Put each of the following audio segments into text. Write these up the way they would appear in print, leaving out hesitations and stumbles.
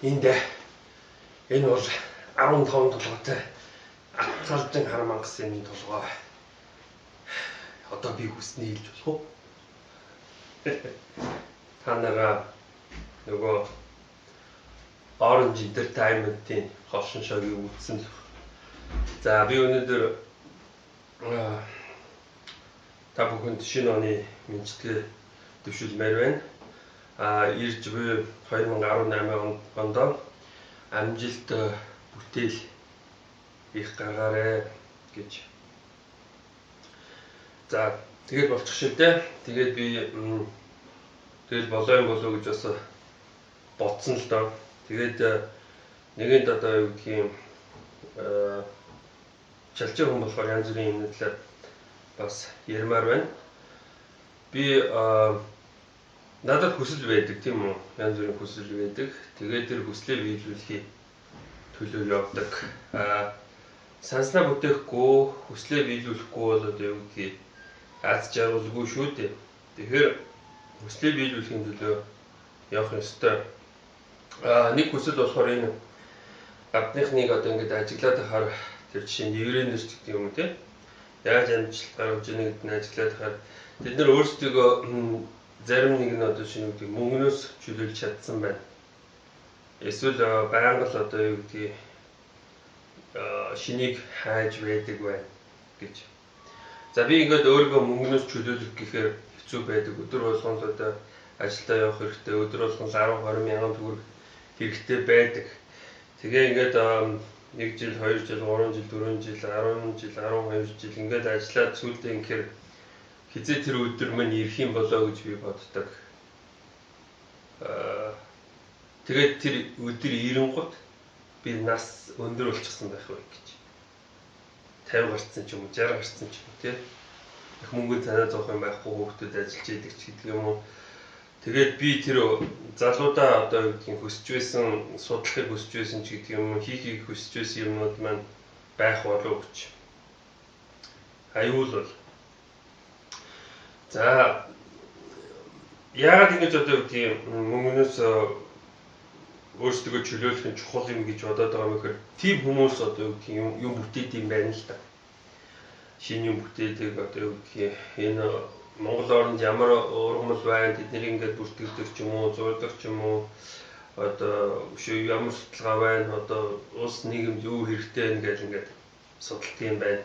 Энд энэ бол 15 толгойтой атгалжин хар мангасын толгой. Одоо би хүснээ хэлж болох уу? Та нараа нөгөө Orange Entertainment-ийн хошин шогийг үзсэн л. За би өнөөдөр та бүхэнд шинэ оны мэндчилгээ дэвшүүлмээр байна. Ирж буй 2018 онд амжилт бүтээл их гаргаарэ гэж. За тэгээд болчих шив дээ. Тэгээд би тэгэл болоо юм болоо гэж бас бодсон л доо. Тэгээд нэгэнд одоо юу гэдгийг чалжин хүн болохоор янз бүрийн юмны талаар бас ярмаар байна. Би надад хүсэл байдаг тийм үү? Янз бүрийн хүсэл байдаг. Тэгээд тэр хүслээ биелүүлэхийг төлөө явдаг. Санснаа бүтээхгүй, хүслээ биелүүлэхгүй бол одоо юу гэдгийг аз жаргалгүй шүү дээ. Тэгэхээр хүслээ биелүүлэхийн төлөө явах ёстой. Нэг хүсэл болохоор энэ гадныхныг одоо ингэж ажиглаад байхаар тэр жишээ нь еврейнэр ч гэдэг юм уу те. Яаж амжилт гаргаж ийнэ гэдэг нь ажиглаад байхаар тэд нар өөрсдийгөө зарим нэг нь одоо шинэ гэдэг мөнгнөөс чөлөөлж чадсан байна. Эсвэл байнга л одоо юу гэдгийг шинийг хайж байдаг байна гэж. За би ингээд өөрийгөө мөнгнөөс чөлөөлөх гэхээр хэцүү байдаг. Өдөр болгон л одоо ажилдаа явах хэрэгтэй. Өдөр болгон 10 20 мянган төгрөг хэрэгтэй байдаг. Тэгээ ингээд 1 жил, 2 жил, 3 жил, 4 жил, 10 жил, 12 жил ингээд ажиллаад сүүлдээ ингээд хизээ тэр өдөр мань ирэх юм болоо гэж би боддог. Тэгээд тэр өдөр ирэнгут би нас өндөр болчихсон байх вэ гэж. 50 гарцсан ч юм уу, 60 гарцсан ч юм уу тий. Их мөнгө цанаа зоох юм байхгүй хүүхдүүд ажиллаж идэг ч гэдэг юм уу. Тэгээд би тэр залуудаа одоо юу гэдгийг хүсэж байсан, судлахыг хүсэж байсан ч гэдэг юм уу, хийхийг хүсэж байсан юмнууд маань байх болов гэж. Аюул бол. За яагаад ингэж одоо юу гэдгийг мөнгнөөс өөрсдөө чөлөөлөх нь чухал юм гэж бодоод байгаа юм гэхээр тийм хүмүүс одоо юу гэдгийг юм бүтээдэг юм байна л да. Шинэ юм бүтээдэг одоо юу гэдгийг энэ Монгол оронд ямар ургамал байна тэднийг ингээд бүртгэдэг ч юм уу, зурдаг ч юм уу, одоо өшөө ямар судалгаа байна, одоо улс нийгэмд юу хэрэгтэй вэ гэж ингээд судалдаг юм байна.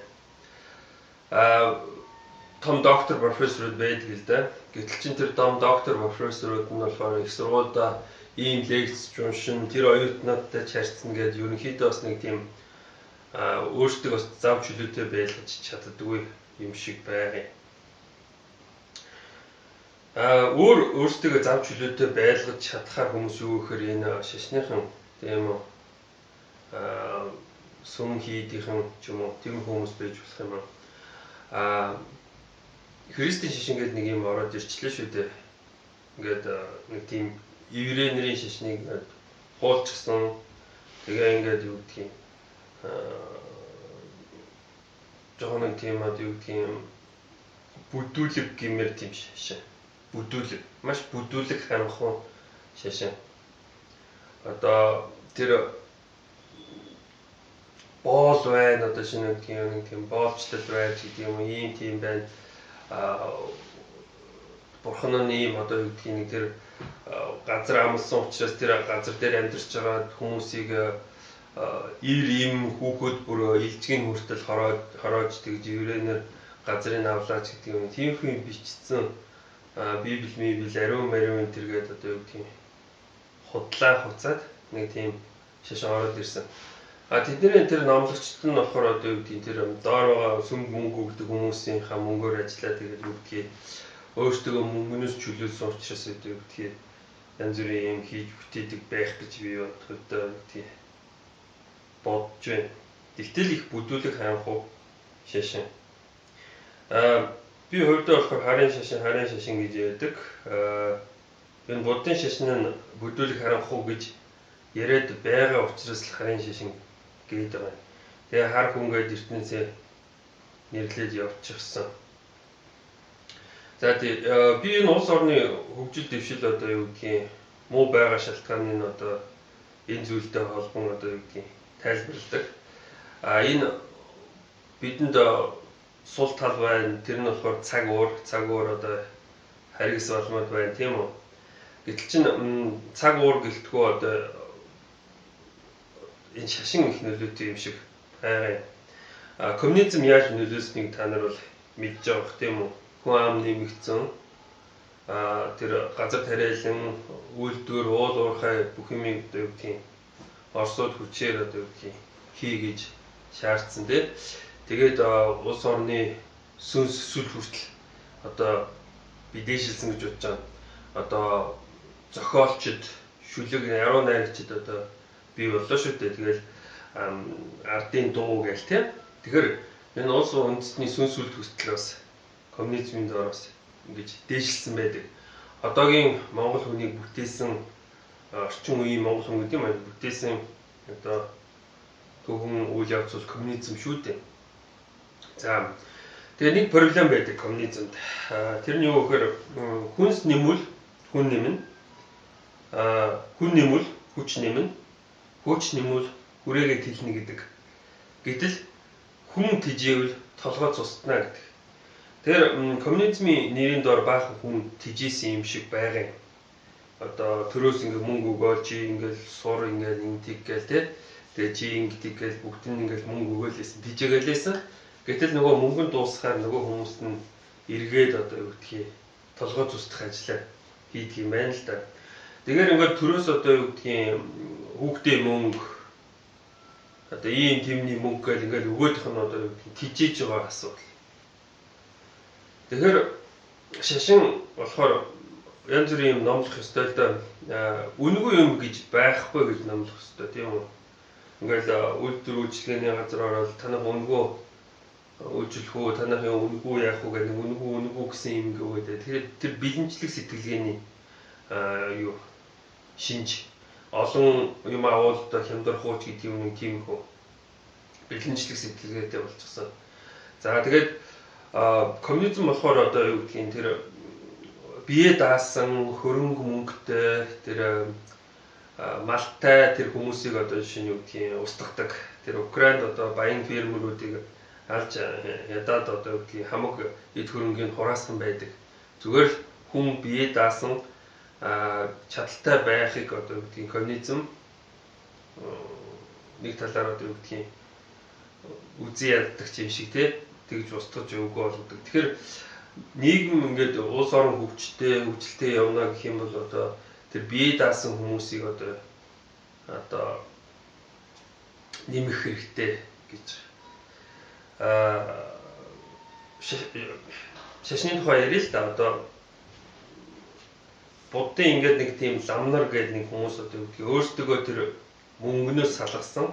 Том доктор профессорууд байдаг л да. Гэтэл чин тэр том доктор профессорууд нь болохоор их сургуульда ийм лекц уншин, тэр оюутнуудтай ч харьцна гэдээ ерөнхийдөө бас нэг тийм өөрсдөө бас зав чөлөөтэй байлгаж чаддаггүй юм шиг байгаа юм. Өөрсдөө зав чөлөөтэй байлгаж чадхаар хүмүүс юу гэхээр энэ шашныхан тийм үү сүм хийдийнхэн ч юм уу тийм хүмүүс байж болох юм аа. Христийн шашин гэдэг нэг юм ороод ирчлээ шүү дээ. Ингээд нэг тийм еврей нарын шашныг хуулчихсан. Тэгээ ингээд юу гэдгийг жоохон нэг тийм одоо юу гэдгийг бүдүүлэг гэмээр тийм шашин. Бүдүүлэг. Маш бүдүүлэг харанхуй шашин. Одоо тэр боол байна, одоо шинэ гэдгийг нэг тийм боолчлол байж гэдэг юм уу, ийм тийм байна. Бурхан нь ийм одоо юу гэдгийг нэг тэр газар амлсан учраас тэр газар дээр амьдарч байгаа хүмүүсийг ир им хүүхэд бүр илжгийн хүртэл хороож тэгж еврейнэр газрыг авлаач гэдэг юм. Тиймэрхүү юм бичсэн библ мибл ариун мариун энэ төр гээд одоо юу гэдгийг худлаа хуцаад нэг тийм шашин ороод ирсэн. Тэдний тэр номлогчд нь болохоор одоо юу гэдгийг тэр доор байгаа сүмд мөнгө өгдөг хүмүүсийнхаа мөнгөөр ажиллаад тэгээд юу гэдгийг өөрсдөө мөнгнөөс чөлөөлсөн учраас одоо юу гэдгийг янз бүрийн юм хийж бүтээдэг байх гэж би бодоход гэдгийг бодож байна. Тэгтэл их бүдүүлэг харанхуй шашин. Би хувьдаа болохоор харын шашин гэж ярьдаг. Энэ буддын шашин нь бүдүүлэг харанхуй гэж яриад байгаа учраас л харын шашин гэдэг байгаа. Тэгээ хар хүн гээд ертөнцөө нэрлээд явчихсан. За тий би энэ улс орны хөгжил дэвшил одоо юу гэдгийг муу байгаа шалтгааны нь одоо энэ зүйлтэй холбон одоо юу гэдгийг тайлбарладаг. А энэ бидэнд сул тал байна. Тэр нь болохоор цаг уур, цаг уур одоо харгас болмод байна, тийм үү? Гэтэл чин цаг уур гэлтгүү одоо энэ шашин их нөлөөтэй юм шиг байгаа юм. А коммунизм яаж нөлөөснийг та нар бол мэдж байгаа бох, тийм үү? Хүн ам нэмэгдсэн, тэр газар тариалан, үйлдвэр, уул уурхай бүх юмыг одоо юу гэдгийг Оросууд хүчээр одоо юу гэдгийг хий гэж шаардсан, тий. Тэгээд улс орны сүнс сүл хүртэл одоо би дээшилсэн гэж бодож байгаа. Одоо зохиолчд, шүлэг, яруу найрагчид одоо бий боллоо шүү дээ. Тэгэл ардын дуу гээл, тий. Тэгэхээр энэ улс үндэстний сүнс сүл хүртэл бас коммунизмын доор бас ингэж дээшилсэн байдаг. Одоогийн Монгол хүнийг бүтээсэн орчин үеийн Монгол хүн гэдэг юм аа бүтээсэн одоо түүхэн үйл явц бол коммунизм шүү дээ. За, тэгээ нэг проблем байдаг коммунизмд. Тэр нь юу гэхээр хүнс нэмвэл хүн нэмнэ. Хүн нэмвэл хүч нэмнэ. Хүч нэмвэл хүрээгээ тэлнэ гэдэг. Гэтэл хүн тижээвэл толгой цусдана гэдэг. Тэр коммунизмын нэрийн дор баахан хүн тижээсэн юм шиг байгаа юм. Одоо төрөөс ингээ мөнгө өгөөл, чи ингээл сур, ингээл ингэдэг гээл те. Тэгээ чи ингэдэг гээл бүгд нь ингээл мөнгө өгөөлсэн, тижээгэлээсэн. Гэтэл нөгөө мөнгө нь дуусахаар нөгөө хүмүүс нь эргээд одоо юу гэдгийг толгой цусдах ажлаа хийдэг юм байна л да. Тэгэхээр ингээд төрөөс одоо юу гэдгийг хүүхдээ мөнгө одоо ийм тэмний мөнгө гэл ингээл өгөөдөх нь одоо юу гэдгийг тижээж байгаа асуудал. Тэгэхээр шашин болохоор янз бүрийн юм номлох ёстой л да. Үнэгүй юм гэж байхгүй гэж номлох ёстой, тийм үү? Ингээл үйлдвэр үйлчилгээний газар ороод танах үнэгүй үйлчлэх үү, танах юм үнэгүй яах вэ гэх нэг үнэгүй үнэгүй гэсэн юм ингээ өгөөд. Тэгэхээр тэр бэлэнчлэг сэтгэлгээний юу шинж олон юм авал одоо хямдрах ууч гэдэг юм нэг тийм их бэлэнчлэг сэтгэлгээтэй болчихсон. За, тэгээд коммунизм болохоор одоо юу гэдгийг тэр бие даасан хөрөнгө мөнгөтэй тэр малтай тэр хүмүүсийг одоо жишээ нь юу гэдгийг устгадаг. Тэр Украинд одоо баян фермерүүдийг алж ядаад одоо юу гэдгийг хамаг эд хөрөнгийг хураасан байдаг. Зүгээр л хүн бие даасан чадaltaй байхыг одоо юу гэдгийг коммунизм нэг талаар одоо юу гэдгийг үзий яддаг юм шиг те тэгж устгаж өгөө болгодог. Тэгэхээр нийгэм ингээд улс орон хөгжтэй, хөгжилтэй явна гэх юм бол одоо тэр бие даасан хүмүүсийг одоо нэмэх хэрэгтэй гэж. Шашны тухай ярил л да. Одоо Буддын ингээд нэг тийм ламнар гэдэг нэг хүмүүс одоо юу гэдгийг өөрсдөө тэр мөнгнөөс салгасан.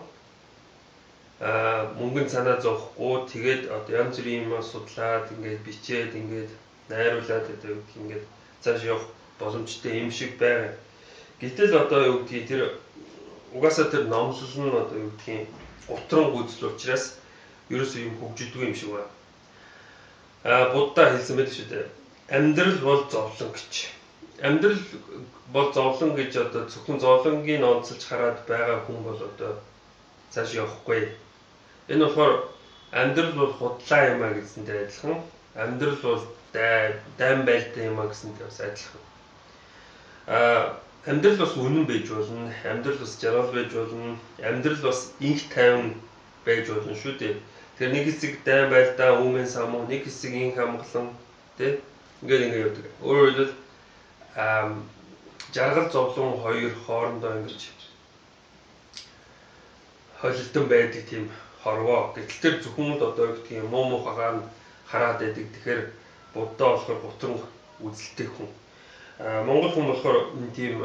Мөнгөнд санаа зовхгүй, тэгээд одоо янз бүрийн юм судлаад ингээд бичээд ингээд найруулад одоо юу гэдгийг ингээд цааш явах боломжтой юм шиг байгаа. Гэтэл одоо юу гэдгийг тэр угаасаа тэр номлол нь одоо юу гэдгийг гутран гүйцэл учраас ерөөсөө юм хөгждөг юм шиг байна. Будда хэлсэн байдаг шүү дээ. Амьдрал бол зовлон гэж. Амьдрал бол зовлон гэж одоо зөвхөн зовлонгийн онцолж хараад байгаа хүн бол одоо цааш явахгүй. Энэ болохоор амьдрал бол худлаа юм а гэсэнтэй адилхан. Амьдрал бол дайн байлтай юм а гэсэнтэй бас адилхан. Амьдрал бас үнэн байж болно. Амьдрал бас жаргал байж болно. Амьдрал бас инх тайван байж болно шүү дээ. Тэр нэг хэсэг дайн байлдаа үүмэн самуу, нэг хэсэг инх амгалан тий ингээд ингээд явдаг. Өөрөөр хэлбэл жаргал зовлон хоёр хоорондоо ингэж холилдон байдаг тийм хорвоо. Гэтэл тэр зөвхөн л одоо гэдгийг муу муухайгаа хараад байдаг. Тэгэхээр Будда болохоор гутран үзэлтэй хүн. Монгол хүн болохоор энэ тийм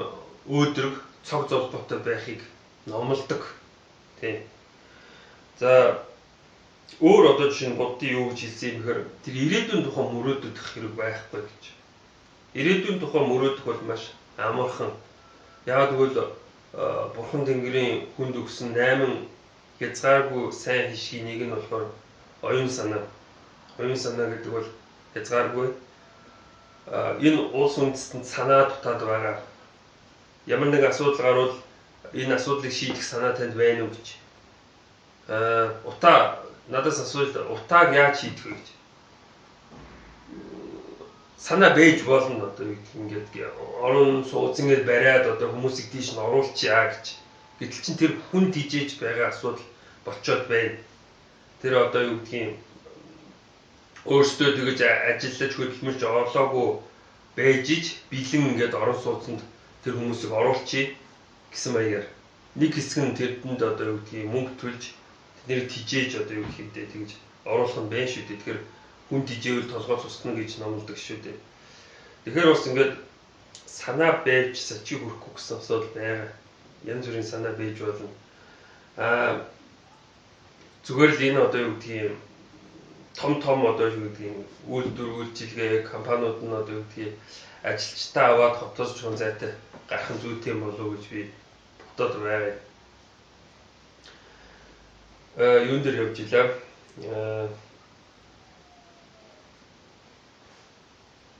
өөдрөг цог золбоотой байхыг номлодог. Тий. За, өөр одоо жишээ нь Буддын юу гэж хэлсэн юм бэхээр тэр ирээдүйн тухай мөрөөдөх хэрэг байхгүй гэж. Ирээдүйн тухай мөрөөдөх бол маш амархан. Яг тэгвэл Бурхан Тэнгэрийн хүнд өгсөн 8 хязгааргүй сайн хишгийн нэг нь болохоор оюун санаа. Оюун санаа гэдэг бол хязгааргүй. Энэ улс үндэстэнд санаа дутаад байгаа. Ямар нэг асуудал гарвал Энэ асуудлыг шийдэх санаа танд байна уу гэж. Утаа надаас асуул, утааг яаж шийдэх вэ гэж. Санаа бэж болно одоо ингээд орон сууц ингээд бариад одоо хүмүүсийг тийш нь оруулчихъя гэж. Гэтэл чин тэр хүн тижээж байгаа асуудал болчоод байна. Тэр одоо юу гэдгийг өөрсдөө тэгэж ажиллаж хөдөлмөрч орлоогүй байж ич бэлэн ингээд орон сууцнд тэр хүмүүсийг оруулчихъя гэсэн маягаар нэг хэсэг нь тэрдэнд одоо юу гэдгийг мөнгө төлж тэднийг тижээж одоо юу гэхийдээ тэгж оруулах нь байна шүү дээ. Тэгэхээр хүн тижээвэл толгой цусна гэж номлодог шүү дээ. Тэгэхээр бас ингээд санаа байж сачиг хүрэхгүй гэсэн асуудал байгаа. Янз бүрийн санаа байж болно. Зүгээр л энэ одоо юу гэдгийг том том одоо юу гэдгийг үйлдвэр үйлчилгээ компаниуд нь одоо юу гэдгийг ажилчдаа аваад хотоос чун зайтай гарах нь зүйтэй юм болов уу гэж би бодоод байгаа. Юун дээр явж илаа.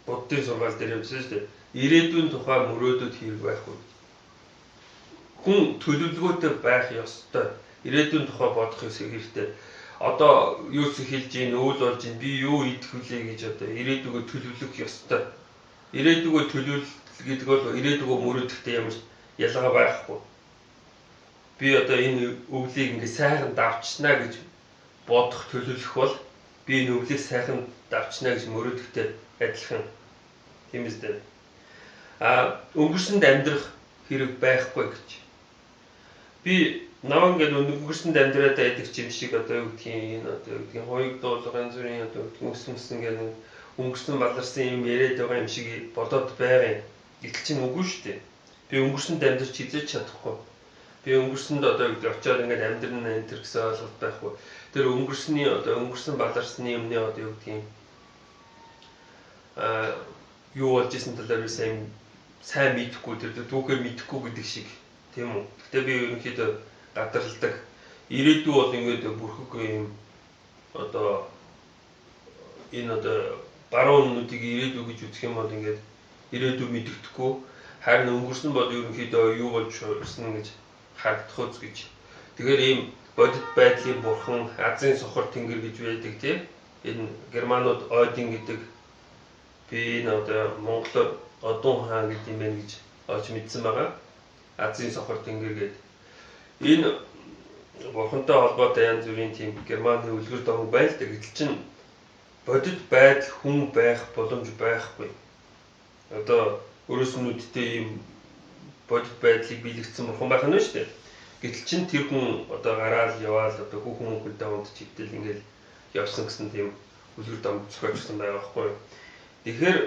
Буддын сургаал дээр явжсэн шүү дээ. Ирээдүйн тухай мөрөөдөд хэрэг байхгүй. Хүн төлөвлөгөөтэй байх ёстой. Ирээдүйн тухай бодох хэрэгтэй. Одоо юу хэлж ийн, өвөл болж ийн, би юу идэх вүлээ гэж одоо ирээдүгөө төлөвлөх ёстой. Ирээдүгөө төлөвлөл гэдэг бол ирээдүгөө мөрөөдөхтэй ямар ялгаа байхгүй. Би одоо энэ өвлийг ингээ сайхан давчнаа гэж бодох төлөвлөх бол би энэ өвлийг сайхан давчнаа гэж мөрөөдөхтэй адилхан. Тийм үстэй. Өнгөрсөнд амьдрах хэрэг байхгүй гэж. Би намайг ингээд өнгөрсөнд амьдраад байдаг юм шиг одоо юу гэдгийг энэ одоо юу гэдгийг хоёг дуулга янз бүрийн одоо өс мөсөн гэдэг өнгөрсөн баларсан юм яриад байгаа юм шиг бодоод байгаа юм. Гэтэл чинь үгүй шүү дээ. Би өнгөрсөнд амьдарч хизээж чадахгүй. Би өнгөрсөнд одоо юу гэдэг очиод ингээд амьдрна энэ төр гэсэн ойлголт байхгүй. Тэр өнгөрсний одоо өнгөрсөн баларсны юмны одоо юу гэдгийг юу болж исэн талаар би сайн мэдэхгүй, тэр түүхээр мэдэхгүй гэдэг шиг тийм үү. Гэтэ би ерөнхийдөө гадарладаг. Ирээдүй бол ингээд бүрхэг юм одоо энэ одоо баруун нүдийг ирээдүй гэж үзэх юм бол ингээд ирээдүй мэдэгдэхгүй, харин өнгөрсөн бол ерөнхийдөө юу болж ирсэн гэж харагдах үз гэж. Тэгэхээр ийм бодит байдлын бурхан, азийн сохор тэнгэр гэж байдаг тийм. Энэ германууд Один гэдэг, би энэ одоо монголоор Одон хаан гэдэг юм байна гэж олж мэдсэн байгаа. Азийн сохор тэнгэр гэдэг. Энэ бурхантай холбоотой янз бүрийн тийм германы үлгэр домог байна л да. Гэтэл чинь бодит байдал хүн байх боломж байхгүй. Одоо өрөөс нүдтэй ийм бодит байдлыг биелэгдсэн бурхан байх нь шүү дээ. Гэтэл чинь тэр хүн одоо гараал яваал одоо хүүхэн мөнхөнтэй унтж идэл ингээл явсан гэсэн тийм үлгэр домог зохиожсон байгаа байхгүй. Тэгэхээр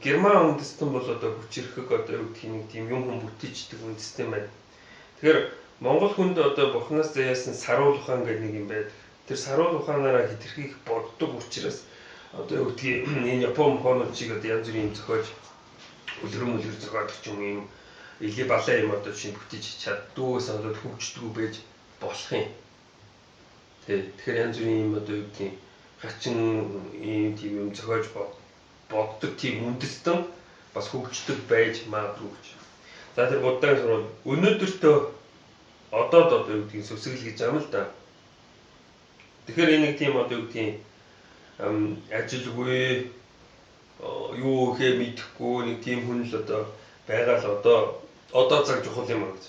герман үндэстэн бол одоо хүчирхэг одоо юу гэдгийг нэг тийм юм хүн бүтээждэг үндэстэн байна. Тэгэхээр монгол хүнд одоо бурхнаас заяасан саруул ухаан гэдэг нэг юм байдаг. Тэр саруул ухаанаараа хэтэрхий их боддог учраас одоо юу гэдгийг энэ Япон мохонууд чиг одоо янз бүрийн юм зохиож үлгэр мүлгэр зохиодог ч юм юм илий балаа юм одоо чинь бүтээж чаддгүйгээс болоод хөгждгүү байж болох юм. Тэгэхээр янз бүрийн юм одоо юу гэдгийг хачин ийм тийм юм зохиож боддог тийм үндэстэн бас хөгждөг байж магадгүй гэж. За тэр буддагийн сурвал өнөөдөртөө одоод одоо юу гэдгийг сүсгэл гэж юм л да. Тэгэхээр энэ нэг тийм одоо юу гэдгийг ажилгүй юу ихэ мэдэхгүй нэг тийм хүн л одоо байгаа л одоо цаг чухал юм аа гэж.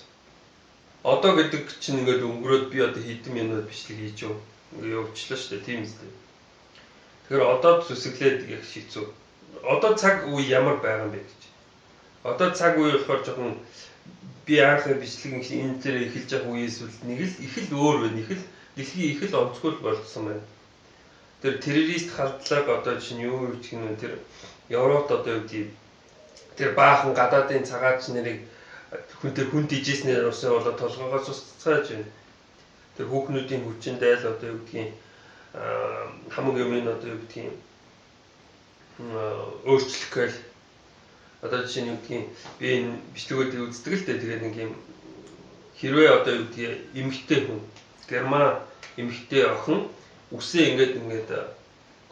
Одоо гэдэг чинь ингээд өнгөрөөд би одоо хэдэн минут бичлэг хийж юу ингээд явуулчлаа шүү дээ, тийм үстэй. Тэгэхээр одоо зүсгэлээд их хэцүү. Одоо цаг үе ямар байгаа юм бэ гэж. Одоо цаг үе болохоор жоохон би анх бичлэг энэ дээр эхэлж байгаа үеэс үл нэг л их л өөр байна. Их л дэлхийн их л онцгой болсон байна. Тэр террорист халдлага одоо чинь юу гэх юм тэр Европт одоо юу гэдэг тэр баахан гадаадын цагаач нарыг хүн тэр хүн дижээснээр усан болоод толгоогоос устцгааж байна. Тэр хүүхнүүдийн хүчин дайл одоо юу гэдгийг хамаг юм энэ одоо юу гэдгийг өөрчлөх гээл одоо жишээ нь юу гэдгийг би энэ бичлэгүүдийг үздэг л дээ. Тэгээд нэг юм хэрвээ одоо юу гэдгийг эмэгтэй хүн герман эмэгтэй охин үсээ ингээд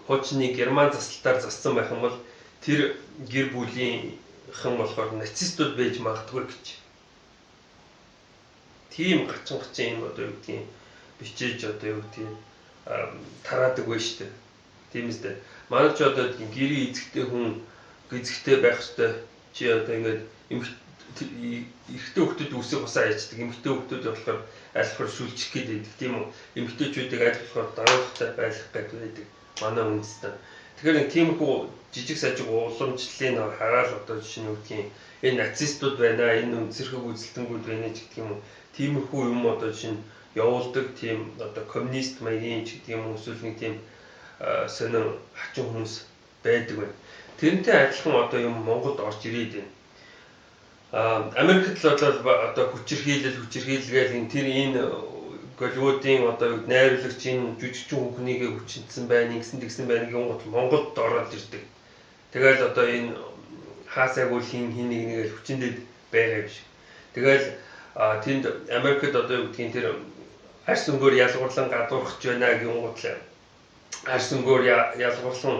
хуучны герман заслалтаар зассан байх юм бол тэр гэр бүлийнхэн болохоор нацистууд байж магадгүй гэж. Тийм гачин гачин юм одоо юу гэдгийг бичээж одоо юу гэдгийг тараадаг байж штэ. Тийм үстэй. Манай ч одоо гэрийн эзэгтэй хүн эзэгтэй байх ёстой. Чи одоо ингээд эрэгтэй хүүхдүүд үсэг усаа яждаг. Эмэгтэй хүүхдүүд болохоор аль болохоор сүлжих гээд байдаг, тийм үү? Эмэгтэйчүүдийг аль болохоор даруухтай байх гээд байдаг. Манай үндэстэн. Тэгэхээр нэг тиймэрхүү жижиг сажиг уламжлалыг хараад одоо жишээ нь үгдгийн энэ нацистууд байна, энэ үнсэрхэг үзэлтэнгүүд байна ч гэдэг юм уу. Тиймэрхүү юм одоо жишээ нь явуулдаг тийм одоо коммунист маягийн ч гэдэг юм уу, эсвэл нэг тийм сонин хачин хүмүүс байдаг байна. Тэрнтэй адилхан одоо юм Монголд орж ирээд байна. Америкт л одоо хүчирхийлэл энэ тэр энэ Голливуудын одоо найруулагч энэ жүжигчин хүүхнийг хүчинтсэн байна, ингэсэн тэгсэн байна гэх юм гот Монголд ороод ирдэг. Тэгэл одоо энэ хаасайг үл хин хин нэг нэгэл хүчиндэд байгаа юм шиг. Тэгэл тэнд Америкт одоо юу гэдгийг тэр арьс өнгөөр ялгуурлан гадуурхаж байна гэх юм гот арьс өнгөөр ялгуурлан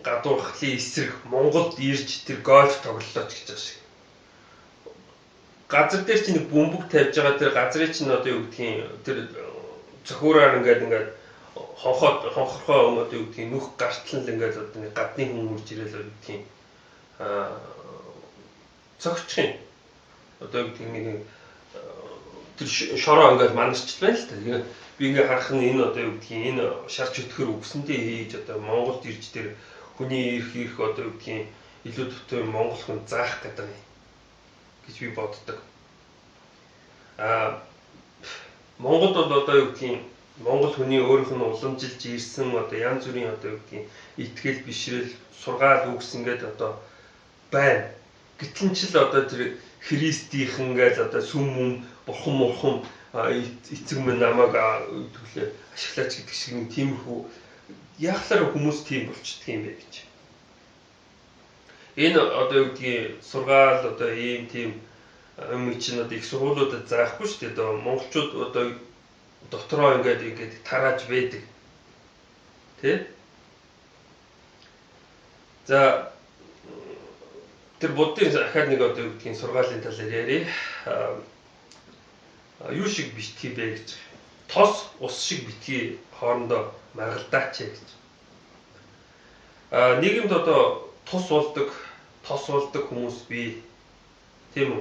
гадуурхлын эсрэг Монголд ирж тэр гольф тоглолоо ч гэж байгаа шиг. Газар дээр чинь нэг бөмбөг тавьж байгаа тэр газрын чинь одоо юу гэдгийг тэр цохиураар ингээд хонхоод хонхорхоо юм одоо юу гэдгийг нүх гартал л ингээд одоо нэг гадны хүн үрж ирээл юу гэдгийг цогчих юм. Одоо юу гэдгийг нэг тэр шороо ингээд манарчл байна л та. Тэгээ би ингээд харах нь энэ одоо юу гэдгийг энэ шар чөтгөр үгсэндээ хийж одоо Монголд ирж тэр хүний ирэх одоо юу гэдгийг илүү дутуу монгол хүн заах гэдэг юм гэж би боддог. Монголд бол одоо юу гэдгийг монгол хүний өөрийнх нь уламжилж ирсэн одоо янз бүрийн одоо юу гэдгийг итгэл бишрэл сургаал үгс ингээд одоо байна. Гэтэл ч л одоо тэр христийнхэн гэж одоо сүм мүм бурхан мурхан эцэг минь намайг төлөө ашиглаач гэдэг шиг нэг тиймэрхүү яахлаар хүмүүс тийм болчдөг юм бэ гэж. Энэ одоо юу гэдгийг сургаал одоо ийм тийм юм чинь одоо их сургуулиудад заахгүй шүү дээ. Одоо монголчууд одоо дотроо ингээд тарааж байдаг. Тэ? За тэр буддын ахаад нэг одоо юу гэдгийг сургаалын талаар ярив. Юу шиг битгий бэ гэж. Тос ус шиг битгий хоорондоо маргалдаач гэж. Нийгэмд одоо тус болдог, тос болдог хүмүүс бий. Тийм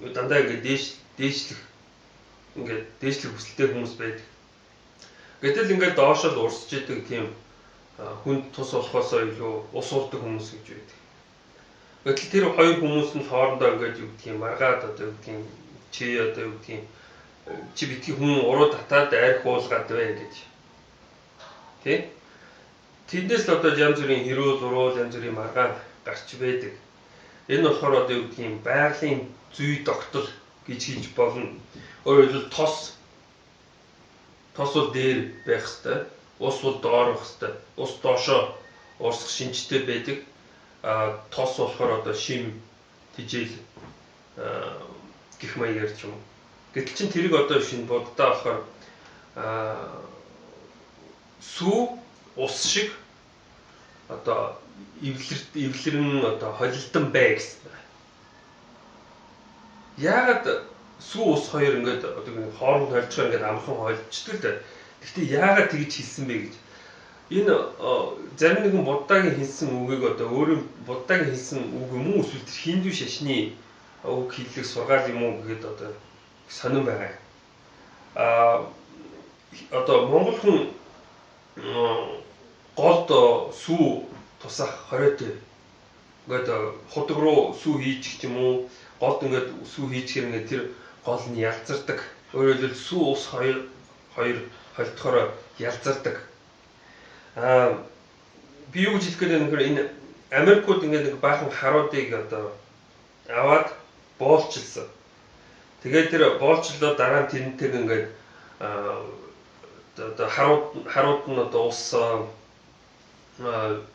үү? Дандаа ингээд дээшлэх ингээд дээшлэх хүсэлтэй хүмүүс байдаг. Гэтэл ингээд доошол урсж идэг тийм хүнд тус болохоосоо илүү ус болдог хүмүүс гэж байдаг. Гэтэл тэр хоёр хүмүүс нь хоорондоо ингээд юу гэдгийг маргаад одоо юу гэдгийг чи одоо юу гэдгийг чи битгий хүн уруу татаад арх уулгаад байна гэж. Тэ? Тэндээс л одоо янз бүрийн хэрүүл, уруул, янз бүрийн маргаан гарч байдаг. Энэ болохоор одоо юу гэдгийг байгалийн зүй тогтол гэж хэлж болно. Өөрөөр хэлбэл тос бол дээр байх хэвээр, ус бол доор байх хэвээр. Ус доошоо урсах шинжтэй байдаг. Тос болохоор одоо шим, тижэл гэх маягаар ч юм. Гэтэл чин тэрийг одоо шинэ буддаа болохоор сүү ус шиг одоо эвлэрэн одоо холилдон бай гэсэн. Яагаад сүү ус хоёр ингээд одоо хооронд холж байгаа ингээд амархан холждог л дээ. Гэхдээ яагаад тэгж хэлсэн бэ гэж. Энэ зарим нэгэн буддагийн хэлсэн үгийг одоо өөрөө буддагийн хэлсэн үг юм уу эсвэл тэр хиндүү шашны үг хэллэг сургаал юм уу гэхэд одоо сонирн байгаа. Одоо монгол хүн голд сүү тусах хориотой. Ингээд худаг руу сүү хийчих ч юм уу, голд ингээд сүү хийчихэр ингээд тэр гол нь ялзардаг. Өөрөөр хэлбэл сүү ус хоёр холдохоор ялзардаг. Би юу гэж хэлэх гээд байна гэхээр энэ Америкууд ингээд нэг баахан харуудыг одоо аваад боолчилсан. Тэгээд тэр боолчлоо дараа нь тэрнтэйг ингээд одоо харууд нь одоо ус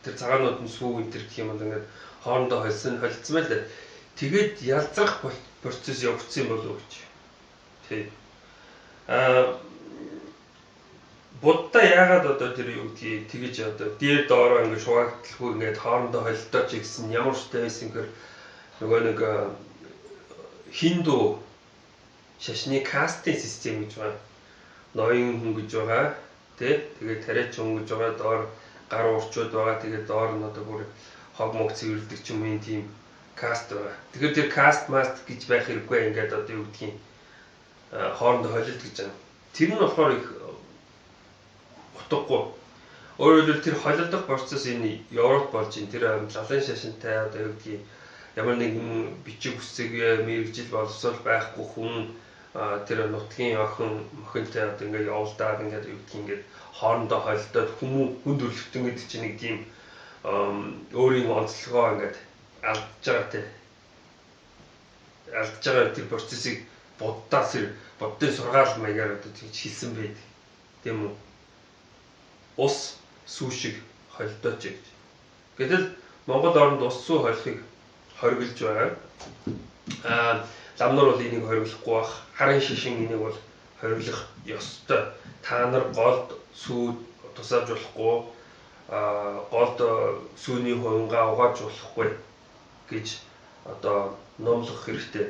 тэр цагаанууд нь сүү энэ төр гэх юм бол ингээд хоорондоо холсон холцсон байл дээ. Тэгээд ялзрах процесс явагдсан юм болов уу гэж. Тий. Будда яагаад одоо тэр юу гэдгийг тэгэж одоо дээр доороо ингээд шугаагдлахгүй ингээд хоорондоо холдооч гэсэн ямар шүтээ байсан гэхээр нөгөө нэг хиндүү шашны кастын систем гэж байна. Ноён хүн гэж байгаа, тий? Тэгээд тариач хүн гэж байгаа, доор гар уурчууд байгаа. Тэгээд доор нь одоо бүр хог мог цэвэрлдэг ч юм уу тийм каст байгаа. Тэгэхээр тэр каст маст гэж байх хэрэггүй, ингээд одоо юу гэдгийг хоорондоо холилд гэж байгаа. Тэр нь болохоор их утгагүй. Өөрөөр хэлбэл тэр холилдох процесс энэ Европ болж ин тэр лалын шашинтай одоо юу гэдгийг ямар нэгэн бичиг үсэг мэргэжил боловсрол байхгүй хүн тэр нутгийн охин мохинтой одоо ингээд явуулдаад ингээд юу гэдгийг ингээд хоорондоо холилдоод хүн төрөлхтөн гэдэг чинь нэг тийм өөрийн онцлогоо ингээд алдж байгаа тий. Алдж байгаа тэр процессыг буддаас буддын сургаал маягаар одоо тэгж хэлсэн байдаг. Тийм үү? Ус сүү шиг холилдооч гэж. Гэтэл Монгол оронд ус сүү холихыг хориглож байгаа. Лам нар бол энийг хориглохгүй бах. Харын шишин энийг бол хориглох ёстой. Та нар голд сүү тусааж болохгүй, голд сүүний хувингаа угааж болохгүй гэж одоо номлох хэрэгтэй.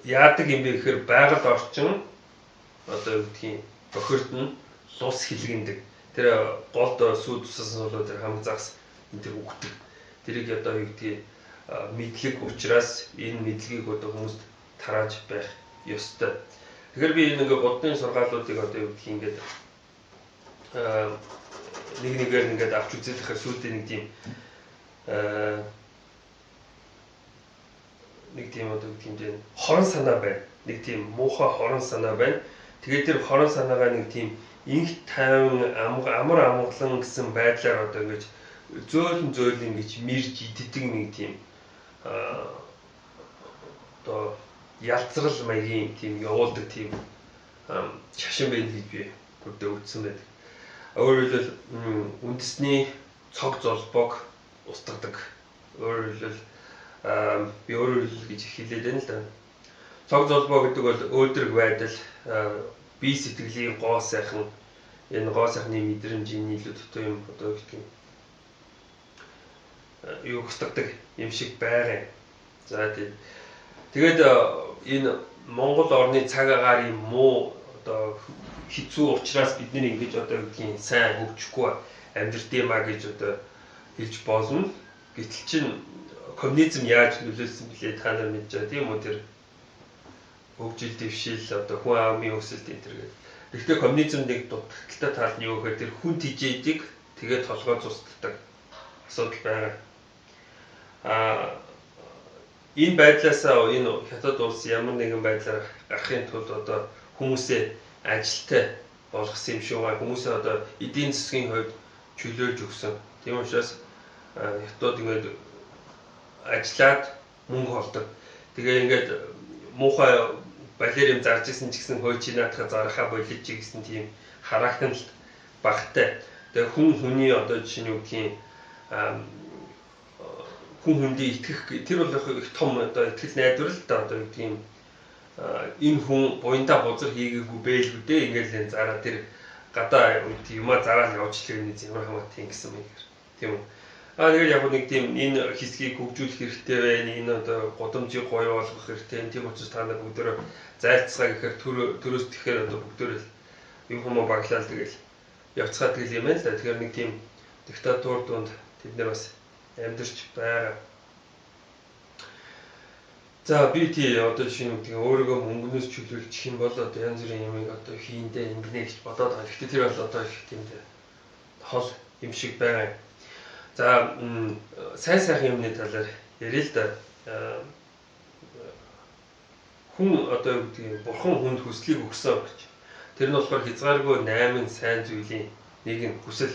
Яадаг юм бэ гэхээр байгаль орчин одоо юу гэдгийг бохирд нь лус хилгэндэг. Тэр голд сүү тусаасан бол тэр хамаг загас энэ тэр үгдэг. Тэрийг одоо юу гэдгийг мэдлэг учраас энэ мэдлэгийг одоо хүмүүст тарааж байх ёстой. Тэгэхээр би энэ ингээ буддын сургаалуудыг одоо юу гэдгийг ингээд нэг нэгээр ингээд авч үзэхээр сүүлдээ нэг тийм одоо юу гэдэг юм хорон санаа байна. Нэг тийм муухай хорон санаа байна. Тэгээд тэр хорон санаагаа нэг тийм инх тайван амар амгалан гэсэн байдлаар одоо ингэж зөөлөн зөөлөн гэж мэрж иддэг нэг тийм одоо ялцрал маягийн тийм явуулдаг тийм шашин байна гэж би бүрдээ үзсэн байдаг. Өөрөөр хэлбэл үндэсний цог золбоог устгадаг. Өөрөөр хэлбэл би өөрөөр хэлбэл гэж хэлээд байна л да. Цог золбоо гэдэг бол өөдрөг байдал, бие сэтгэлийн гоо сайхан, энэ гоо сайхны мэдрэмжийн илүү дутуу юм одоо гэх юм юу устгадаг юм шиг байгаа юм. За тийм. Тэгээд энэ Монгол орны цаг агаарын муу одоо хэцүү учраас бид нэр ингэж одоо гэдгийг сайн хөгжихгүй амьдрдээ маа гэж одоо хэлж болно. Гэтэл чин коммунизм яаж нөлөөлсөн блэ та нар мэдж байгаа тийм үү, тэр хөгжил дэвшил одоо хүн амын өсөлт энэ төр гэдэг. Гэхдээ коммунизм нэг дутагдaltaй тал нь юу гэхээр тэр хүн тижээдэг тэгээд толгой цусддаг асуудал байгаа. Энэ байдлаасаа энэ хятад улс ямар нэгэн байдлаар гарахын тулд одоо хүмүүсээ ажилтай болгосон юм шиг байгаа. Хүмүүсээ одоо эдийн засгийн хувьд чөлөөлж өгсөн. Тийм учраас хятад ингээд ажиллаад мөнгө олдог. Тэгээ ингээд муухай балер юм зарж исэн ч гэсэн хөөе чи наадхаа зарахаа болиж чи гэсэн тийм хараагталт багтай. Тэгээ хүн хүний одоо жишээ нь юу гэдгийг хүн хүндээ итгэх тэр бол их том одоо итгэл найдвар л да одоо юу гэдгийг энэ хүн буянда бузар хийгээгүй бэлгүй дээ ингээл энэ зараа тэр гадаа юмаа зараал явуулчихлаа нэг ямар хамаатай гэсэн маягаар тийм үү. Тэгээд яг нэг тийм энэ хэсгийг хөгжүүлэх хэрэгтэй байна, энэ одоо гудамжийг гоё болгох хэрэгтэй, тийм учраас та нар бүгдөө зайлцгаа гэхээр төрөөс тэгэхээр одоо бүгдөө юм хүмүүс баглаал тэгэл явцгаа тэгэл юм байна л да. Тэгэхээр нэг тийм диктатур дунд тэд нар бас амьдарч байгаа. За би тий одоо жишээ нь үгдгийг өөрийгөө мөнгнөөс чөлөөлчих юм бол одоо янз бүрийн юмыг одоо хийндэ ингэнэ гэж бодоод байгаа. Гэхдээ тэр бол одоо их тийм хол юм шиг байгаа. За сайн сайхан юмны талаар яриа л да. Хүн одоо юу гэдгийг бурхан хүнд хүслийг өгсөн гэж. Тэр нь болохоор хязгааргүй 8 сайн зүйлийн нэг нь хүсэл.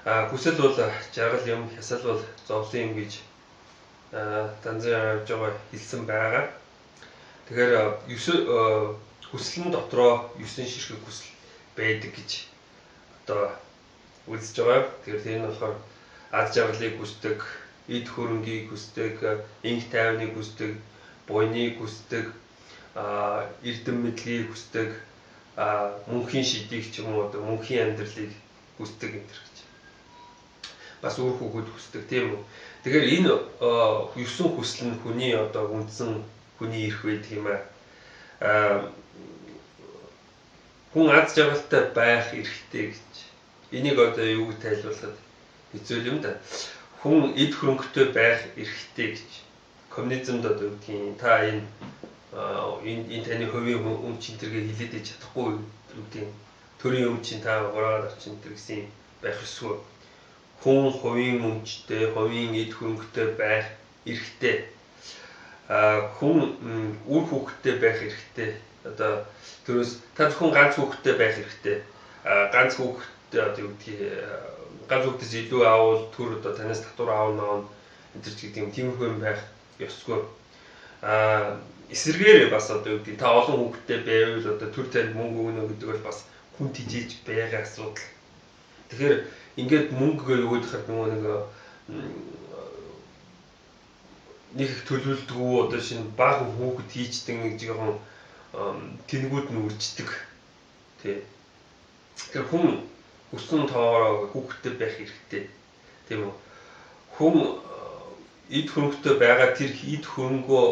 Хүсэл бол жаргал юм, хясал бол зовлон юм гэж данзан явж байгаа хэлсэн байгаа. Тэгэхээр хүсэл нь дотроо 9 ширхэг хүсэл байдаг гэж одоо үзэж байгаа. Тэгэхээр тэр нь болохоор аз жаргалыг хүсдэг, эд хөрөнгийг хүсдэг, инх тайвныг хүсдэг, буйныг хүсдэг, эрдэм мэдлэгийг хүсдэг, мөнхийн шидийг ч юм уу одоо мөнхийн амьдралыг хүсдэг энэ төр гэж. Бас үр хүүхэд хүсдэг тийм үү. Тэгэхээр энэ 9 хүсэл нь хүний одоо үндсэн хүний эрх байдаг юм аа. Хүн аз жаргалтай байх эрхтэй гэж. Энийг одоо юу гэж тайлбарлахад хэцүү юм да. Хүн эд хөрөнгөтэй байх эрхтэй гэж. Коммунизмд одоо юу гэдгийг та энэ энэ таны хувийн өмч энэ төргээ хилээд иж чадахгүй юу гэдгийг төрийн өмч чинь та хураагаад авчин энэ гэсэн байх ёсгүй. Хүн хувийн өмчтэй, хувийн эд хөрөнгөтэй байх эрхтэй. Хүн үр хүүхэдтэй байх эрхтэй. Одоо төрөөс та зөвхөн ганц хүүхэдтэй байх эрхтэй. Ганц хүүхэдтэй одоо юу гэдгийг ганц хүүхдээс илүү аавал төр одоо танаас татвар аавна энэ төр ч гэдэг юм тиймэрхүү юм байх ёсгүй. Эсэргээр бас одоо юу гэдэг та олон хүүхэдтэй байвал одоо төр танд мөнгө өгнө гэдэг бол бас хүн тижээж байгаа асуудал. Тэгэхээр ингээд мөнгө өгөөд хахад нөгөө нэг их төлөвлөдгүү одоо шинэ баахан хүүхэд хийчдэг нэг жоохон тэнгүүд нь үрждэг. Тий. Тэгэхээр хүн хүссэн тоогоор хүүхэдтэй байх хэрэгтэй. Тийм үү? Хүн эд хөрөнгөтэй байгаа тэр эд хөрөнгөө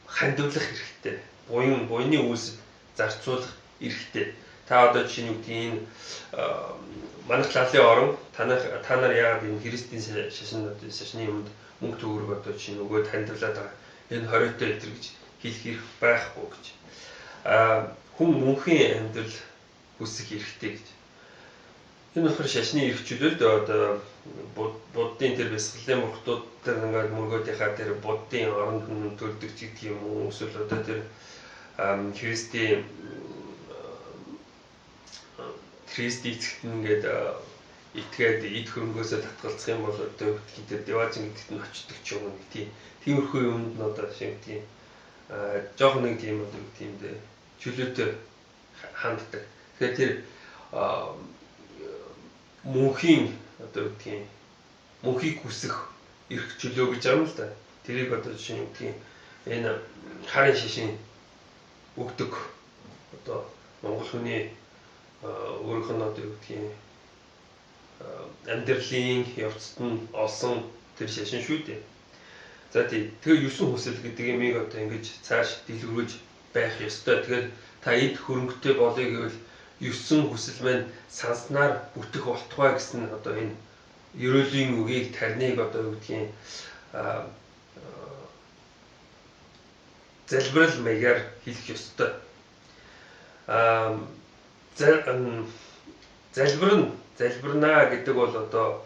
хандивлах хэрэгтэй. Буяны үйлсэд зарцуулах эрхтэй. Та одоо жишээ нь юу гэдгийг энэ манайх лалын орон та нар яагаад энэ христийн шашин шашны юмд мөнгө төгрөг одоо жишээ нь өгөөд хандивлаад байгаа. Энэ 20-той өдр гэж хэлэх эрх байхгүй гэж. Хүн мөнхийн амьдрал хүсэх эрхтэй гэж. Энэ болохоор шашны эрх чөлөө одоо буддын тэр бясалгалын мөрхтүүд тэр ингээд мөргөөдийнхаа тэр буддын оронд нь төрдөг ч гэдэг юм уу эсвэл одоо тэр христийн Христ эцэгт нь ингээд итгээд эд хөрөнгөөсөө татгалзах юм бол одоо гэдгийг тэр деважин гэдэгт нь очдог ч юм уу нэг тийм тиймэрхүү юмд нь одоо шиг тийм жоохон нэг тийм одоо тийм дээ чөлөөтэй ханддаг. Тэгэхээр тэр мөнхийн одоо гэдгийг мөнхийг хүсэх эрх чөлөө гэж юм л да. Тэрийг одоо жишээ нь гэдгийг энэ харын шишин өгдөг одоо монгол хүний өөрийнх нь одоо юу гэдгийг амьдралын явцад нь олсон тэр шашин шүү дээ. За тий. Тэгээ 9 хүсэл гэдэг юмыг одоо ингэж цааш дэлгэрүүлж байх ёстой. Тэгэхээр та эд хөрөнгөтэй болъё гэвэл 9 хүсэл маань санснаар бүтэх болтугай гэсэн одоо энэ ерөөлийн үгийг тарныг одоо юу гэдгийг залбирал маягаар хэлэх ёстой. Залбирна гэдэг бол одоо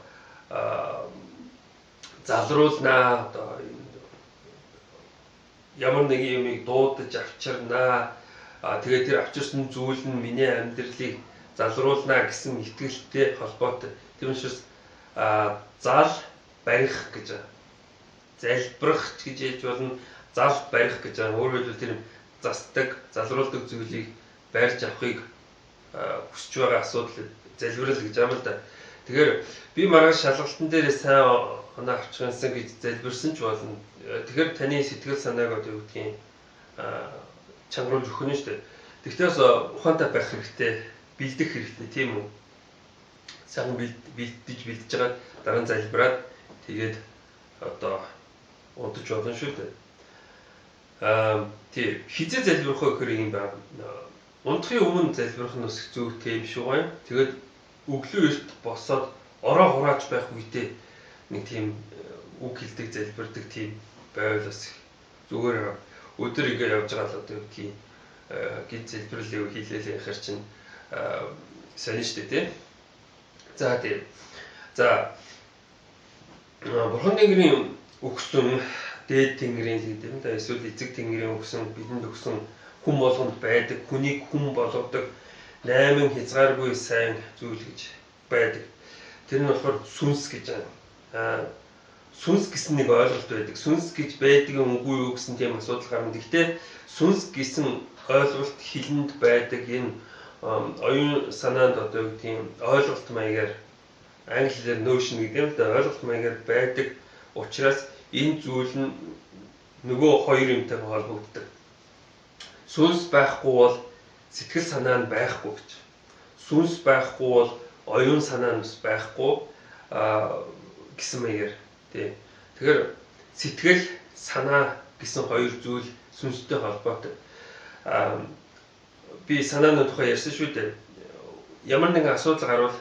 залруулнаа одоо ямар нэгэн юмыг дуудаж авчирнаа. Тэгээд тэр авчирсан зүйл нь миний амьдралыг залруулнаа гэсэн итгэлтэй холбоотой. Тийм учраас зал барих гэж байгаа. Залбирах гэж хэлж болно. Зал барих гэж байгаа. Өөрөөр хэлбэл тэр застдаг, залруулдаг зүйлийг барьж авахыг хүсэж байгаа асуудал залбирал гэж юм л да. Тэгэхээр би маргааш шалгалтын дээрээ сайн оноо авчихсан гэж залбирсан ч болно. Тэгэхээр таны сэтгэл санааг одоо юу гэдгийг чангаруулж өгөх нь шүү дээ. Тэгтээ бас ухаантай байх хэрэгтэй, бэлдэх хэрэгтэй тийм үү? Сайхан бэлдэж байгаа дараа нь залбираад тэгээд одоо унтаж болно шүү дээ. Тий, хизээ залбирах вэ гэхээр юм байна. Унтахын өмнө залбирах нь бас зөв тийм шүү гоё. Тэгээд өглөө эрт босоод ороо хурааж байх үедээ нэг тийм үг хэлдэг, залбирдаг тийм байвал бас зүгээр өдөр ингээ явж байгаа л одоо юу гэдгийг гинт залбирлыг хийлээлээ яхаар чинь сонин штэ тий. За тий. За Бурхан Тэнгэрийн өгсөн дээд Тэнгэрийн л гэдэг юм да эсвэл эцэг Тэнгэрийн өгсөн бидэнд өгсөн хүн болгонд байдаг, хүнийг хүн болгодог 8 хязгааргүй сайн зүйл гэж байдаг. Тэр нь болохоор сүнс гэж байна. Сүнс гэсэн нэг ойлголт байдаг. Сүнс гэж байдаг юм үгүй юу гэсэн тийм асуудал гарна. Гэхдээ сүнс гэсэн ойлголт хилэнд байдаг энэ оюун санаанд одоо юу гэдгийг ойлголт маягаар англи хэлээр notion гэдэг юм л да ойлголт маягаар байдаг учраас энэ зүйл нь нөгөө хоёр юмтай холбогддог. Сүнс байхгүй бол сэтгэл санаа нь байхгүй гэж. Сүнс байхгүй бол оюун санаа нь бас байхгүй гэсэн маягаар тий. Тэгэхээр сэтгэл санаа гэсэн хоёр зүйл сүнстэй холбоотой. Би санааны тухай ярьсан шүү дээ. Ямар нэгэн асуудал гарвал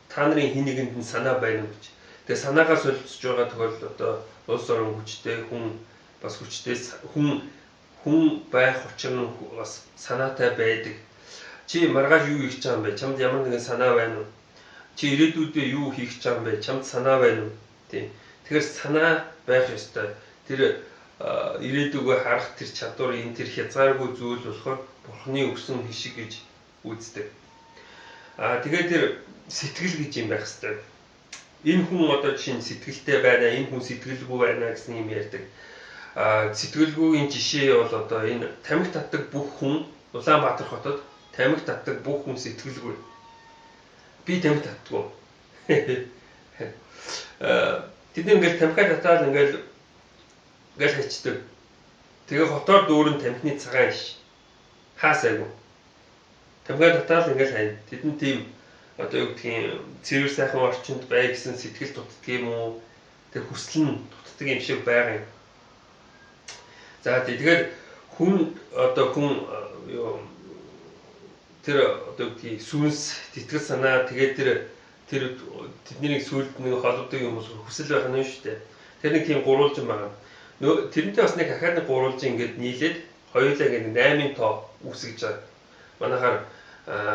та нарын хин нэгэнд нь санаа байна уу гэж. Тэгээ санаагаа солилцож байгаа тохиолдолд одоо улс орон хүчтэй хүн бас хүчтэй хүн байх учир нь бас санаатай байдаг. Чи маргааш юу хийх гэж байгаа юм бэ? Чамд ямар нэгэн санаа байна уу? Чи ирээдүйдээ юу хийх гэж байгаа юм бэ? Чамд санаа байна уу? Тийм. Тэгэхээр санаа байх ёстой. Тэр ирээдүгөө харах тэр чадвар, энэ тэр хязгааргүй зүйл болохоор Бурхны өгсөн хишиг гэж үздэг. Тэгээд тэр сэтгэл гэж юм байх ёстой. Энэ хүн одоо жишээ нь сэтгэлтэй байна, энэ хүн сэтгэлгүй байна гэсэн юм ярьдаг. Сэтгэлгүйн жишээ бол одоо энэ тамхи татдаг бүх хүн Улаанбаатар хотод тамхи татдаг бүх хүн сэтгэлгүй. Би тамхи татдаггүй. Тэд ингээл тамхи татаад ингээл хайчдаг. Тэгээ хотоор дүүрэн тамхины цагаан иш. Хаасайгүй. Тамхи татаад ингээл хайна. Тэдэн тийм одоо юу гэдгийг цэвэр сайхан орчинд бай гэсэн сэтгэл дутдаг юм уу? Тэр хүсэл нь дутдаг юм шиг байгаа юм. За тэгэхээр хүн одоо хүн юу тэр одоо гэдгийг сүнс, тэтгэл санаа тэгээд тэр тэднийг сүлд нэг холбодог юм бол хүсэл байх нь шүү дээ. Тэр нэг тийм гурвалжин байгаа. Тэрнтэй бас нэг ахаад нэг гурвалжин ингээд нийлээд хоёулаа ингээд 8-ын тоо үүсгэж байгаа. Манайхаар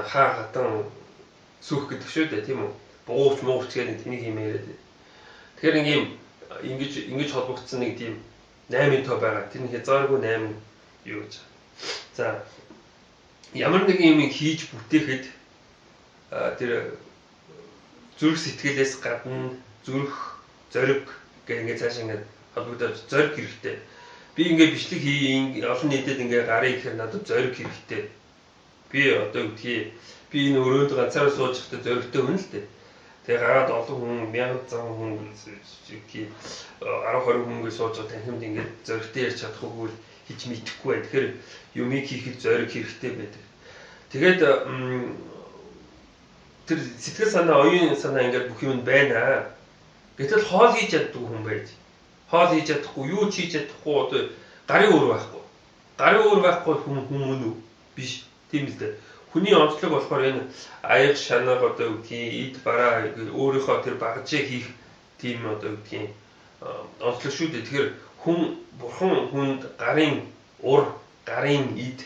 хаа хатан сүх гэдэг шүү дээ, тийм үү? Бугууч мууч гэдэг тэнийг юм яриад. Тэгэхээр нэг юм ингэж холбогдсон нэг тийм 8-ын тоо байгаа. Тэр нь хязгааргүй 8 юу гэж. За ямар нэгэн юм хийж бүтээхэд тэр зүрх сэтгэлээс гадна зүрх зориг гэх ингээд цааш ингээд холбогдоод зориг хэрэгтэй. Би ингээд бичлэг хий олон нийтэд ингээд гарыг гэхээр надад зориг хэрэгтэй. Би одоо гэдгийг би энэ өрөөнд ганцаараа сууж байхдаа зоригтой хүн л дээ. Тэгээ гараад олон хүн, мянган зам хүн гэдгийг 10 20 хүн сууж байгаа танхимд ингээд зоригтой ярьж чадахгүй бол хийж мэдэхгүй бай. Тэгэхээр юмыг хийхэд зориг хэрэгтэй байдаг. Тэгээд тэр сэтгэл санаа, оюун санаа ингээд бүх юм байна. Гэтэл хоол хийж чаддгүй хүн байж. Хоол хийж чадахгүй, юу ч хийж чадахгүй одоо гарын уур байхгүй. Гарын уур байхгүй хүн мөн үү? Биш. Тийм үстэй. Хүний онцлог болохоор энэ аяг шанаг одоо гэдгийг эд бараа өөрийнхөө тэр багжээ хийх тийм одоо гэдгийг онцлог шүү дээ. Тэгэхээр хүн бурхан хүнд гарын ур, гарын эд,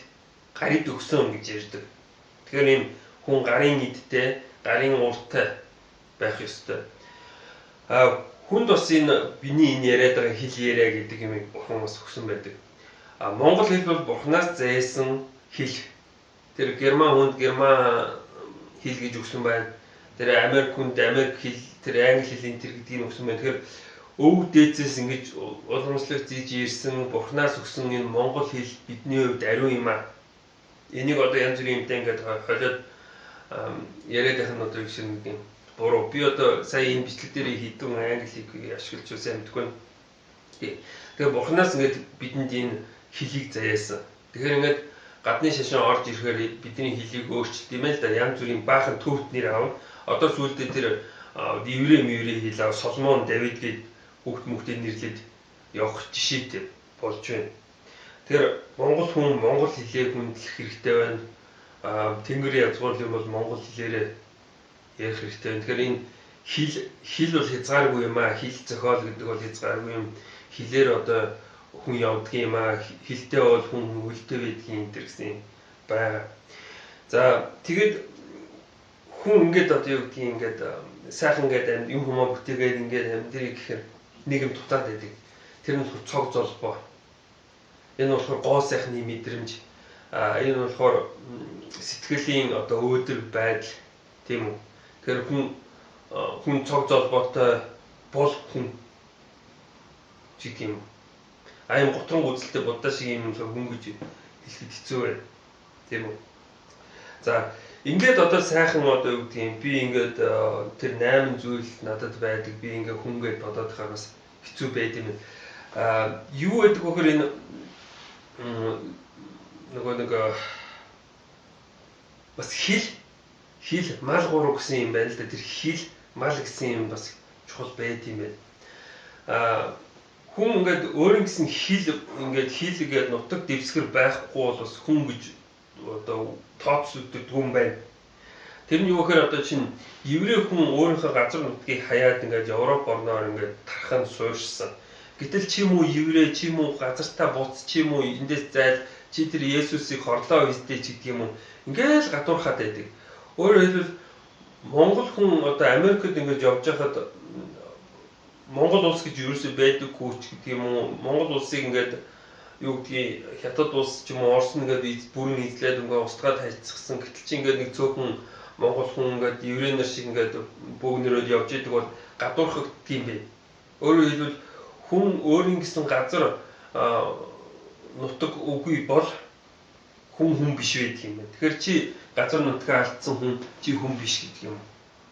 гарид өгсөн гэж ярьдаг. Тэгэхээр ийм хүн гарын эдтэй, гарын уртай байх ёстой. Хүнд бас энэ биний энэ яриад байгаа хэл яриа гэдэг юмыг бурхан бас өгсөн байдаг. Монгол хэл бол бурханаас зээсэн хэл. Тэр герман хүнд герман хэл гэж өгсөн байна. Тэр Америк хүнд Америк хэл, тэр англи хэл энэ төр гэдгийг өгсөн байна. Тэгэхээр өвөг дээдсээс ингэж уламжлалт зийж ирсэн бурхнаас өгсөн энэ монгол хэл бидний хувьд ариун юм аа. Энийг одоо янз бүрийн юмтай ингээд холиод яриад байх нь одоо юу шиг нэг юм буруу. Би одоо сая энэ бичлэг дээр хэдэн англиг ашиглаж сайн мэдэхгүй. Тэгэхээр бурхнаас ингээд бидэнд энэ хэлийг заяасан. Тэгэхээр ингээд гадны шашин орж ирэхээр бидний хэлийг өөрчилд юм л да. Янз бүрийн баахан төвд нэр авна. Одоо сүүлдээ тэр еврей меврей хэл ав Соломон, Давид гээд хүүхд мөхдөд нэрлээд явах жишээтэй болж байна. Тэгэхээр монгол хүн монгол хэлээ хүндлэх хэрэгтэй байна. Тэнгэр язгуур юм бол монгол хэлээрээ ярих хэрэгтэй байна. Тэгэхээр энэ хэл бол хязгааргүй юм аа. Хэл зохиол гэдэг бол хязгааргүй юм. Хэлээр одоо хүн явдаг юм аа. Хэлтэй бол хүн хөлтэй байдгийн энэ төр гэсэн юм байгаа. За тэгээд хүн ингээд одоо юу гэдгийг ингээд сайхан ингээд юм хүмүү бүтээгээд ингээд амьдрий гэхээр нэг юм дутаад байдаг. Тэр нь цог золбоо. Энэ болохоор гоо сайхны мэдрэмж. Энэ болохоор сэтгэлийн одоо өөдрөг байдал, тийм үү? Тэгэхээр хүн цог золбоотой бол хүн гэх юм. Ийм готрон гүзэлтэй будаа шиг юм хүн гэж хэлэхэд хэцүү байна. Тийм үү? За ингээд одоо сайхан одоо юу гэдгийг би ингээд тэр 8 зүйл надад байдаг. Би ингээд хүн гэж бодоод байхаар бас хэцүү байд юм. Юу гэдэг вөхөр энэ нөгөө нэг бас хэл мал гурав гэсэн юм байна л да. Тэр хэл мал гэсэн юм бас чухал байд юм байна. Хүн ингээд өөрийн гэсэн хил ингээд хил гээд нутаг дэвсгэр байхгүй бол бас хүн гэж одоо тооцогддог юм байна. Тэр нь юу гэхээр одоо чинь еврей хүн өөрийнхөө газар нутгийг хаяад ингээд Европ орноор ингээд тархан суурьшсан. Гэтэл чи мүү еврей, чи мүү газартаа буц, чи мүү эндээс зайл, чи тэр Есүсийг хорлоо хийдэй ч гэдэг юм уу. Ингээл гадуурхаад байдаг. Өөрөөр хэлбэл Монгол хүн одоо Америкт ингээд явж байхад Монгол улс гэж ерөөсөө байдаггүй ч гэдэг юм уу. Монгол улсыг ингээд юу гэдгийг Хятад улс ч юм уу Орос ингээд бүрэн эзлээд ингээд устгаад хайцсан. Гэтэл чи ингээд нэг цөөхөн монгол хүн ингээд еврей нар шиг ингээд бөөгнөрөөд явж идэг бол гадуурхагддаг юм бэ. Өөрөөр хэлбэл хүн өөрийн гэсэн газар нутаг үгүй бол хүн хүн биш байдаг юм байна. Тэгэхээр чи газар нутгаа алдсан хүн чи хүн биш гэдэг юм.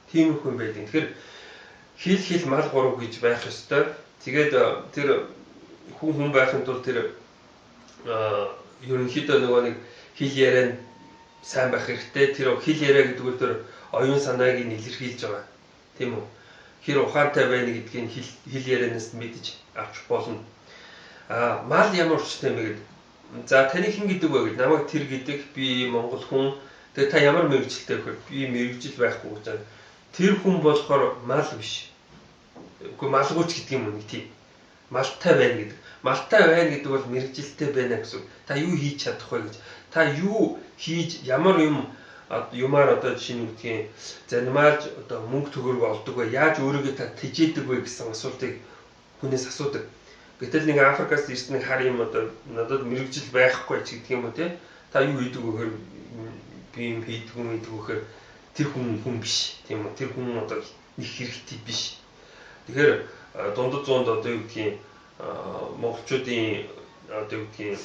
Тиймэрхүү юм байдаг. Тэгэхээр хил хил мал гурав гэж байх ёстой. Тэгээд тэр хүн хүн байхын тулд тэр ерөнхийдөө нөгөө нэг хэл яриа нь сайн байх хэрэгтэй. Тэр хэл яриа гэдэг нь тэр оюун санааг нь илэрхийлж байгаа. Тийм үү? Хэр ухаантай байна гэдгийг хэл ярианаас мэдэж авч болно. Мал ямар учиртай юм бэ гэдэг. За таны хэн гэдэг вэ гэд намайг тэр гэдэг, би монгол хүн. Тэгээ та ямар мэргэжилтэй вэ гэхээр би мэргэжил байхгүй гэж байна. Тэр хүн болохоор мал биш. Үгүй малгүйч гэдэг юм уу нэг тийм. Малтай байна гэдэг. Малтай байна гэдэг бол мэргэжилтэй байна гэсэн. Та юу хийж чадах вэ гэж. Та юу хийж ямар юм юмар одоо жишээ нь үгдгийн занимаалж одоо мөнгө төгрөг олдог вэ? Яаж өөрийгөө та тэжээдэг вэ гэсэн асуултыг хүнээс асуудаг. Гэтэл нэг Африкаас ирсэн нэг хар юм одоо надад мэргэжил байхгүй ч гэдэг юм уу те. Та юу хийдэг вэ гэхээр би юм хийдэг юм хийдэг гэхээр тэр хүн хүн биш тийм үү? Тэр хүн одоо нэг хэрэгтэй биш. Тэгэхээр дундад зуунд одоо юу гэдгийг монголчуудын одоо юу гэдгийг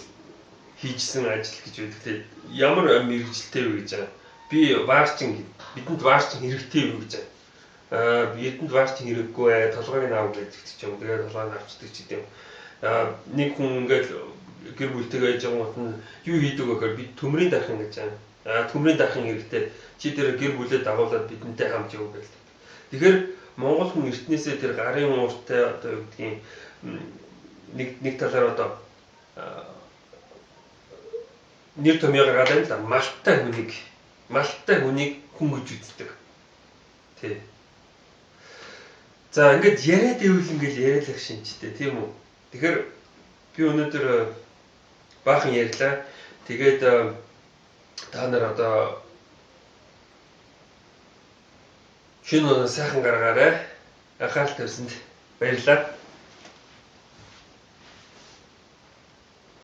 хийжсэн ажил гэж байдаг те. Ямар мэргэжилтэй вэ гэж байгаа. Би ваарчин, бидэнд ваарчин хэрэгтэй вэ гэж байгаа. Бидэнд ваарчин хэрэггүй ээ, толгойг нь аав гэж ч юм. Тэгээд толгойг авчдаг ч гэдэг юм. Нэг хүн ингээд гэр бүлтэйгээ яж байгаа нь юу хийдэг вэ гэхээр би төмрийн дархан гэж байгаа. Төмрийн дархан хэрэгтэй. Чи тэр гэр бүлээ дагуулад бидэнтэй хамт яв гэл. Тэгэхээр монгол хүн эртнээсээ тэр гарын ууртай одоо юу гэдгийг нэг талаар одоо нэр томьёо гаргаад байна л да. Малтай хүнийг хүн гэж үздэг. Тий. За ингээд яриад ивэл ингээд яриалах шинжтэй тийм үү? Тэгэхээр би өнөөдөр баахан ярьлаа. Тэгээд та нар одоо шинэ оноо сайхан гаргаарай. Анхаарал тавьсанд баярлалаа.